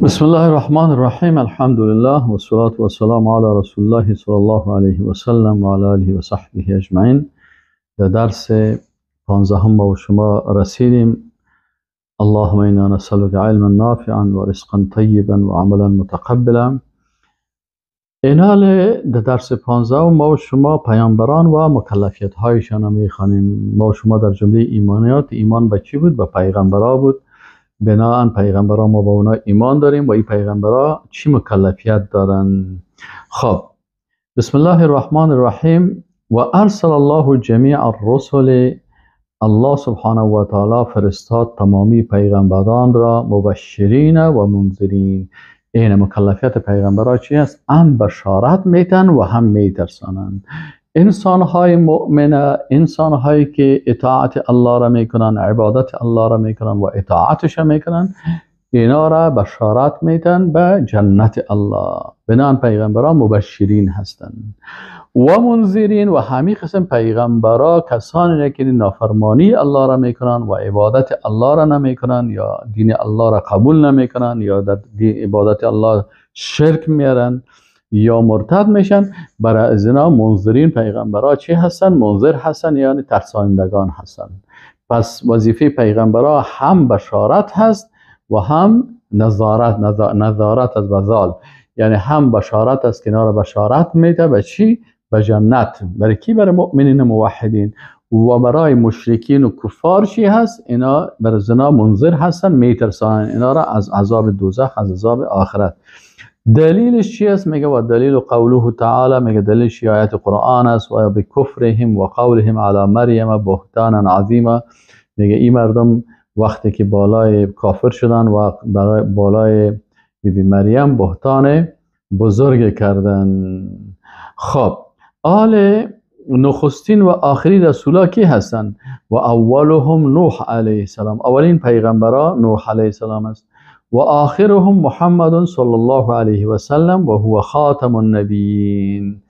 بسم الله الرحمن الرحیم. الحمد لله و الصلاة و السلام علی رسول الله صلی الله علیه و سلم و علی آله و صحبه اجمعین. در درس 15 ما و شما رسیدیم. اللهم انا نسألك علما نافعا و رزقا طیبا و عملا متقبلا. اینال در درس 15 ما و شما پیامبران و مکلفیت هایشان میخوانیم. ما و شما در جمله ایمانیات، ایمان به چی بود؟ به پیغمبرا بود. بناهن پیغمبرا ما با اونا ایمان داریم و این پیغمبرا چی مکلفیت دارن. خب بسم الله الرحمن الرحیم. و ارسل الله جمیع الرسل، الله سبحانه و تعالی فرستاد تمامی پیغمبران را مبشرین و منذرین. این مکلفیت پیغمبرا چی است؟ هم بشارت میتن و هم میترسانند. انسان های مؤمنه، انسان هایی که اطاعت الله را میکنن، عبادت الله را میکنن و اطاعتش میکنن، اینا را بشارت میتن به جنت الله. بنان پیغمبران مبشرین هستند و منذرین. و همین قسم پیغمبرا کسانی که نافرمانی الله را میکنن و عبادت الله را نمیکنن یا دین الله را قبول نمیکنن یا در عبادت الله شرک میارن یا مرتد میشن، برای از اینا منذرین پیغمبرا چی هستن؟ منذر هستن، یعنی ترسانندگان هستن. پس وظیفه پیغمبرا هم بشارت هست و هم نظارت، نظارت از بذال، یعنی هم بشارت است که اینا را بشارت میده به چی؟ به جنت. برای کی؟ برای مؤمنین موحدین. و برای مشرکین و کفار چی هست؟ اینا برای زنا منذر هستن، میترسانن اینا را از عذاب دوزخ، از عذاب آخرت. دلیلش چی است؟ میگه و دلیل قوله تعالی، میگه دلیلش آیت قرآن است، و بکفرهم و قولهم علی مریم بهتانا عظیما. میگه این مردم وقتی که بالای کافر شدن و برای بالای بی مریم بهتان بزرگ کردن. خب آل نخستین و آخرین رسولا کی هستند؟ و اولهم نوح علیه السلام، اولین پیغمبرا نوح علیه السلام است. و آخرهم محمد صلی الله علیه و سلم و هو خاتم النبیین.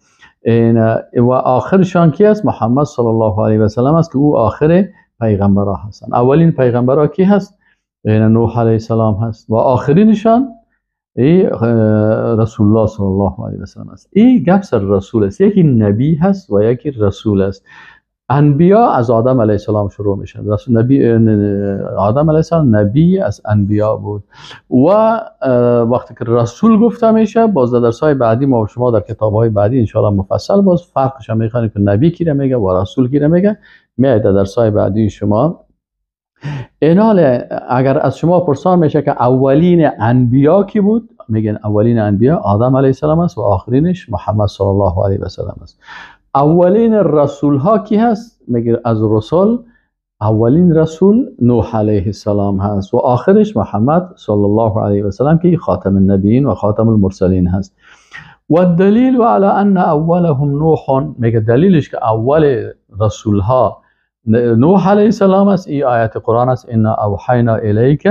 و آخرشان کی است؟ محمد صلی الله علیه و سلم است که او آخر پیغمبرا هستند. اولین پیغمبرا کی هست؟ نوح علیه السلام هست و آخرینشان ای رسول الله صلی الله علیه و سلم است. ای گپ سر رسول است، یکی نبی هست و یکی رسول است. انبیا از آدم علیه السلام شروع میشن. رسول نبی آدم علیه السلام نبی از انبیا بود و وقتی که رسول گفته میشه، باز در درس‌های بعدی ما و شما در کتاب‌های بعدی ان شاء الله مفصل باز فرقش هم میخوانیم که نبی کی را میگه و رسول کی را میگه. میاد در درس‌های بعدی شما. اینال اگر از شما پرسان میشه که اولین انبیا کی بود، میگن اولین انبیا آدم علیه السلام است و آخرینش محمد صلی الله علیه و سلم است. اولین رسول ها کی هست؟ میگه از رسول اولین رسول نوح علیه السلام هست و آخرش محمد صلی الله علیه و سلم که خاتم النبیین و خاتم المرسلین هست. و دلیل علی ان اولهم نوح، میگه دلیلش که اول رسول ها نوح علیه السلام است، ای آیت قرآن است، انا اوحینا الیک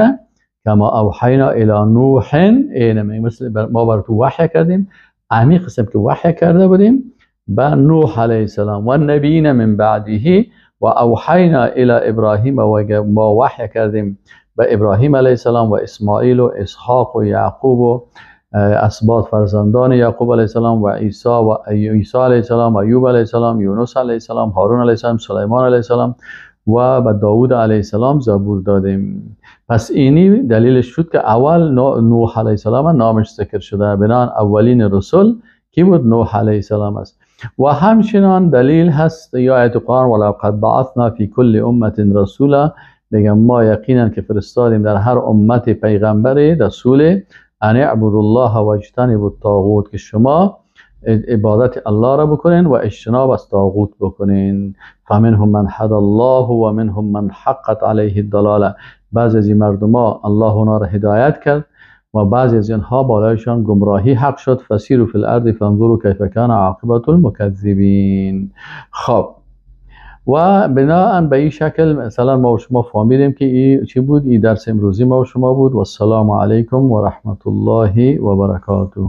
کما اوحینا الی نوح. این مثل ما بر تو وحی کردیم، امی قسم که وحی کرده بودیم به نوح علیه السلام و النبیین من بعده و اوحینا الی ابراهیم، و ما وحی کردیم به ابراهیم علیه السلام و اسماعیل و اسحاق و یعقوب و اسباط فرزندان یعقوب علیه السلام و عیسی و عیسی علیه السلام و ایوب علیه السلام، یونس علیه السلام، هارون علیه السلام، سلیمان علیه السلام و به داود علیه السلام زبور دادیم. پس اینی دلیلش شد که اول نوح علیه السلام نامش ذکر شده. بنان اولین رسول کی بود؟ نوح علیه السلام است. و همچنان دلیل هست یا آیت قرآن ولقد بعثنا فی کل امه رسولا، میگم ما یقینا که فرستادیم در هر امت پیغمبر رسول، ان اعبدوا الله واجتنبوا الطاغوت، که شما عبادت الله را بکنین و اجتناب از طاغوت بکنین. فمنهم من هدى الله و منهم من حقت علیه الضلاله. بعضی از این مردما الله اونا را هدایت کرد و بعضی از اینها بالایشان گمراهی حق شد. فسیروا فی الارض فانظروا کیف کان عاقبة المکذبین. خب و بناء به این شکل مثلا ما و شما فهمیدیم که این چی بود. این درس امروزی ما و شما بود. و السلام علیکم و رحمت الله و برکاته.